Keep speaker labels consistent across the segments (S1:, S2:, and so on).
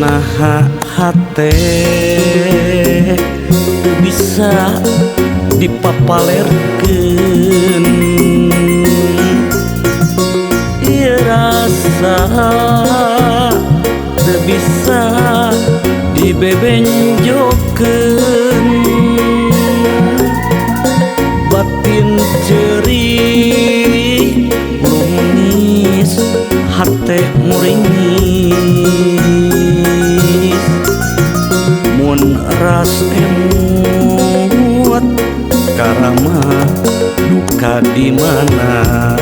S1: Naha hate teu bisa dipapalerkeun, ieu rasa teu bisa dibebenjokeun. Batin ceuri lumis, hate muringis, mun ras emut karama duka di mana.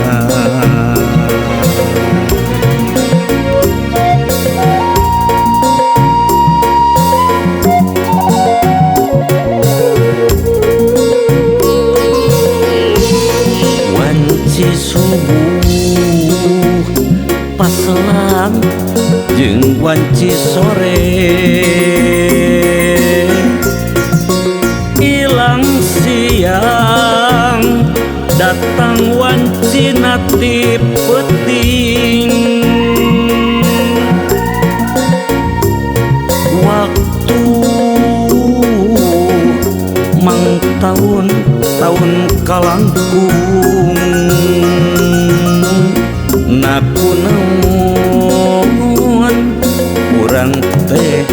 S1: Wanci subuh paselang jeung wanci sore, ilang siang datang wanci nati peuting. Waktu mang taun taun kalangkung, nakunaon urang teh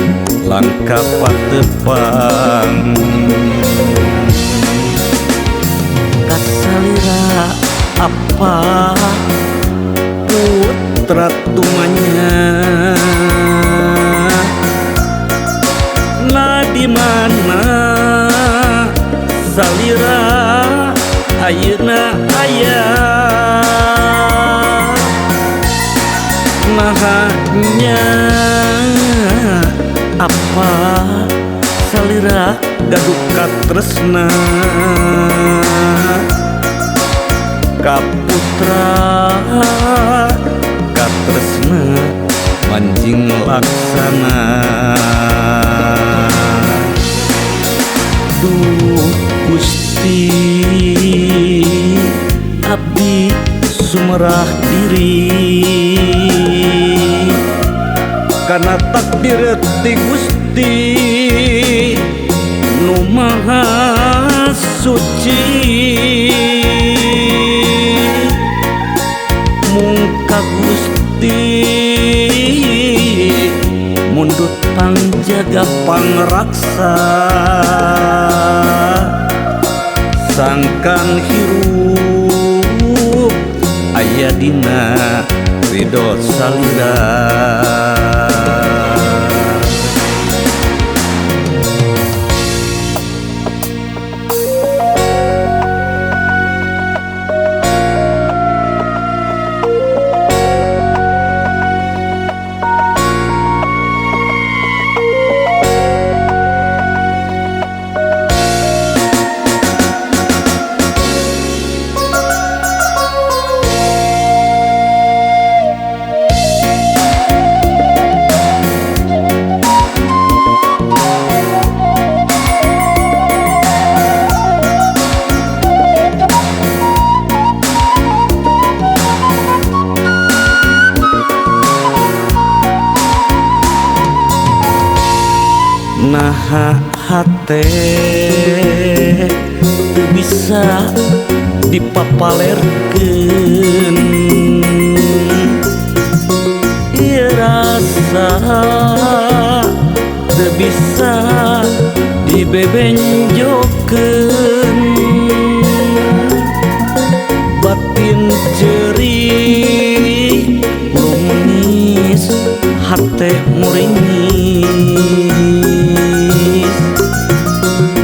S1: langka patepang. Kasalira apa putra tumanya, nah di mana salira ayeuna aya. Nahanya apa salira gaduh katresna ka putra katresna manjing laksana. Duh Gusti abdi sumerah diri, karena takdir ti Gusti nu Maha Suci. Mungka Gusti mundut pangjaga pangraksa, sangkan hirup aya dina ridho salira. Naha hate teu bisa dipapalerkeun, ieu rasa teu bisa dibebenjokeun. Batin ceuri lumis, hate muringis,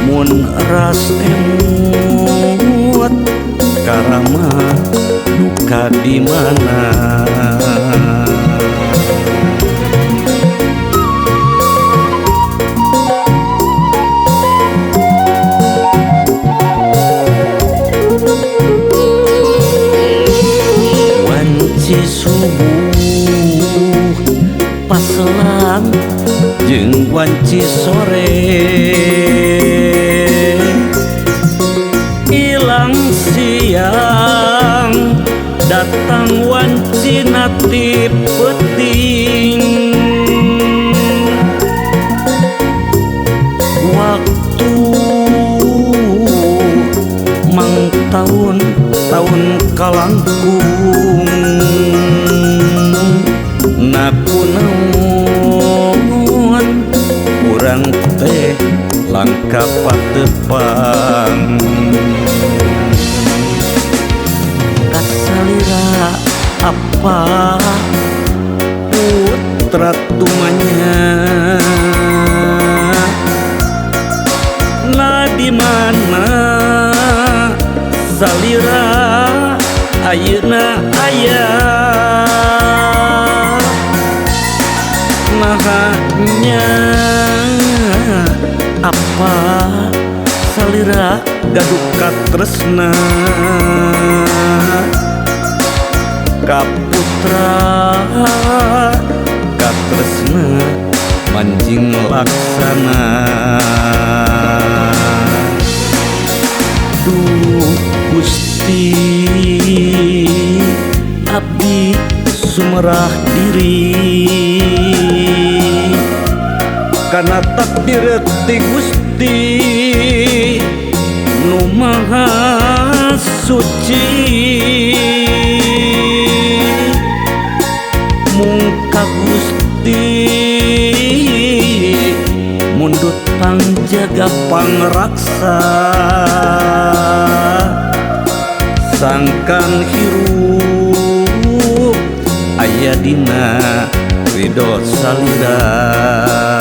S1: mun ras emut karama duka di mana. Wanci subuh paselang jeung wanci sore, ilang siang datang wanci nati peuting. langkung nakunaon urang teh langka patepang kasalira apa putra tumanya nah di mana salira ayeuna aya nahanya apa salira gaduh katresna ka putra katresna manjing laksana. Duh Gusti abdi sumerah diri kana takdir ti Gusti nu Maha Suci mungka Gusti mundut pangjaga pangraksa sangkan hirup aya dina ridho salira.